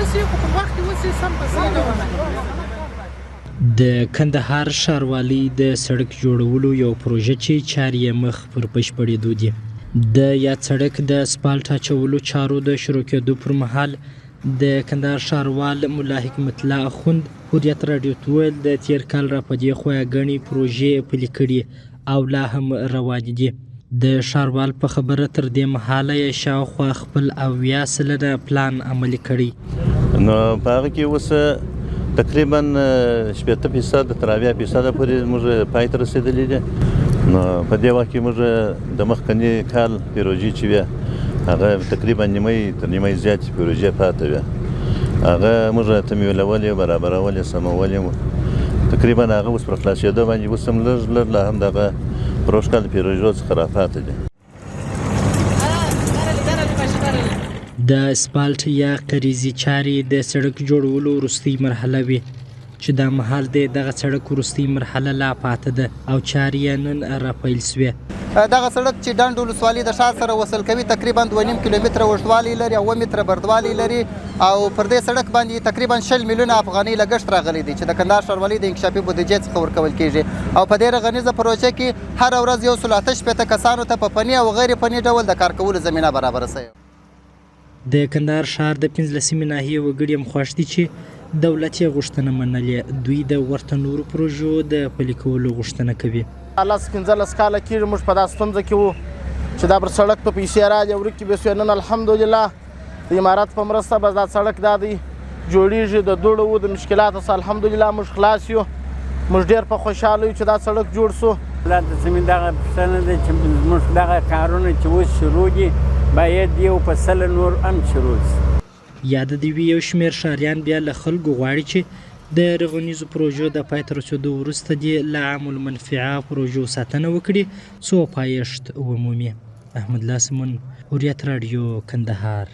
وشي، خو پر وخت وشي، سم په صحیح ډول. د کندهار ښاروالۍ د سړک جوړولو یو پروژه چې چارې یې مخ پر بشپړېدو دي. د یاد سړک د اسفالټ اچولو چارو د شروع کېدو پر مهال د کندهار ښاروال ملا حکمت الله اخوند حریت راډیو ته وویل، د تېر کال را په دې خوا یې ګڼې پروژې پلي کړي او لا هم روانې دي. د ښاروال په خبره تر دې مهاله یې شاوخوا خپل 70% پلان عملي کړی. نو په هغه کې اوس تقریبا 60% تر 70% پورې موږ پای ته رسېدلي دي. نو په دې وخت کې موږ د مخکني کال پروژې چې وې، هغه تقریبا نیمۍ تر نیمۍ زیاتې پروژې پاتې وې، هغه موږ تمویلولې، برابرولې، سمولې. تقریبا هغه اوس پر خلاصېدو باندې، اوس هم لږ لږ لا هم دغه پروژ کال پروژو څخه راپاتې دي. د اسفالټ یا قریزي چارې د سړک جوړولو وروستۍ مرحله وي چې دا مهال د دغه سړک وروستۍ مرحله لا پاتې ده او چارې یې نن راپیل شوې. دغه سړک چې ډنډ ولسوالي د ښار سره وصل کوي، تقریبا 2.5 کیلومتره اوږدوالی لري او 7 متره بردوالی لري، او پر دې سړک باندې تقریبا 20 میلیونه افغانۍ لګښت راغلی دی چې د کندهار ښاروالۍ د انکشافي بودیجې څخه ورکول کیږي. او په دې رغنیزه پروژه کې هره ورځ 168 کسانو ته په فني او غیر فني ډول د کار کولو زمینه برابره شوې. د کندهار ښار د 15مې ناحیې وګړي هم خوښ دي چې دولت یې غوښتنه منلې. دوی د ورته نورو پروژو د پلي کولو غوښتنه کوي. 10 15 کاله کېږي موږ په دا ستونزه کې وو چې دا پر سړک په پیسې راغلې، ورکې به شوې. نن الحمدلله د امارت په مرسته بس دا سړک دا دی جوړېږي. د دوړو و د مشکلاتو څخه الحمدلله موږ خلاص یو. موږ ډېر په خوشحاله یو چې دا سړک جوړ شو. لا د زمین دغه پوښتنه ده چې زموږ دغه کارونه چې اوس شروع دي، باید یو په سله نور هم شروع شي. یاده دې وي، یو شمېر ښاریان بیا له خلکو غواړي چې د رغنیزو پروژو د پای ته رسېدو وروسته دې له عام المنفعه پروژو ساتنه وکړي څو پایښت ومومي. احمد الله سمون، حریت راډیو، کندهار.